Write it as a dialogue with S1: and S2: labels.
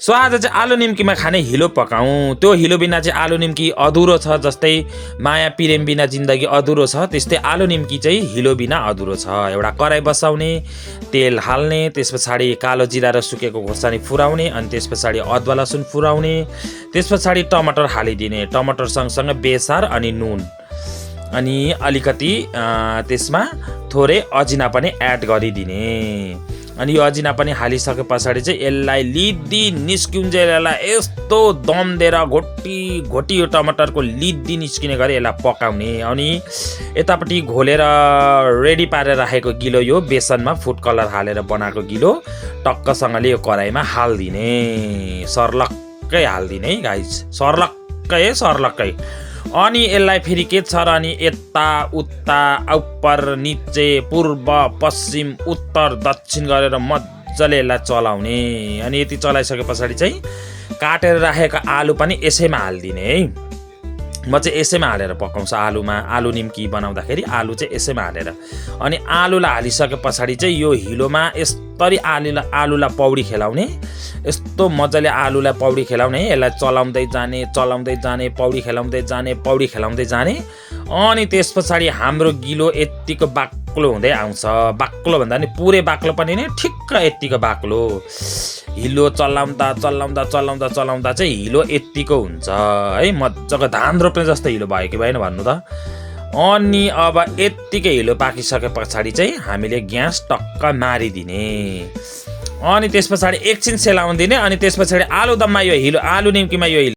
S1: So आज चाहिँ आलु निम्कीमा खाने हिलो पकाउँ। त्यो हिलो बिना चाहिँ आलु निम्की अधुरो छ, जस्तै माया प्रेम बिना जिन्दगी अधुरो छ, त्यस्तै आलु निम्की चाहिँ हिलो बिना अधुरो छ। एउटा कराई बसाउने, तेल हाल्ने, त्यस पछाडि कालो जिरा र सुकेको खोर्सानी फुराउने, अनि त्यस पछाडि अदुवा लसुन फुराउने, त्यस पछाडि टमाटर हालिदिने, टमाटर सँगसँगै बेसार अनि नुन, अनि अलिकति त्यसमा थोरै अजिना पनि एड गरिदिने। अनि यो अजिना पनि हालिसके पछाडि चाहिँ यसलाई लिद्दी निस्किउन्जेल यसलाई यस्तो दम दिएर घोटी यो टमाटरको लिद्दी निस्किने गरी यसलाई पकाउने। अनि यतापट्टि घोलेर रेडी पारेर राखेको गिलो, यो बेसनमा फुड कलर हालेर बनाएको गिलो टक्कसँगले यो कराईमा हालिदिने, सर्लक्कै हालिदिने है गाइज, सर्लक्कै। अनि यसलाई फेरि के छ र, अनि यता उता उपर निचे पूर्व पश्चिम उत्तर दक्षिण गरेर मजाले यसलाई चलाउने। अनि यति चलाइसके पछाडि चाहिँ काटेर राखेको आलु पनि यसैमा हालिदिने है। म चाहिँ यसैमा हालेर पकाउँछु। आलु निम्की बनाउँदाखेरि आलु चाहिँ यसैमा हालेर, अनि आलुलाई हालिसके पछाडि चाहिँ यो हिलोमा यसरी आलुलाई पौडी खेलाउने, यस्तो मजाले आलुलाई पौडी खेलाउने है। यसलाई चलाउँदै जाने पौडी खेलाउँदै जाने। अनि त्यस पछाडि हाम्रो गिलो यत्तिको बाक्लो हुँदै आउँछ। बाक्लो भन्दा नि पुरै बाक्लो पनि नि, ठिक्क यत्तिको बाक्लो। हिलो चलाउँदा चाहिँ हिलो यत्तिको हुन्छ है, मजाको धान रोप्ने जस्तो हिलो भयो कि भएन भन्नु त। अनि अब यत्तिकै हिलो पाकिसके पछाडि चाहिँ हामीले ग्यास टक्क मारिदिने। अनि त्यस पछाडि एकछिन सेलाउन दिने। अनि त्यस पछाडि आलुदममा यो हिलो, आलु निम्कीमा यो हिलो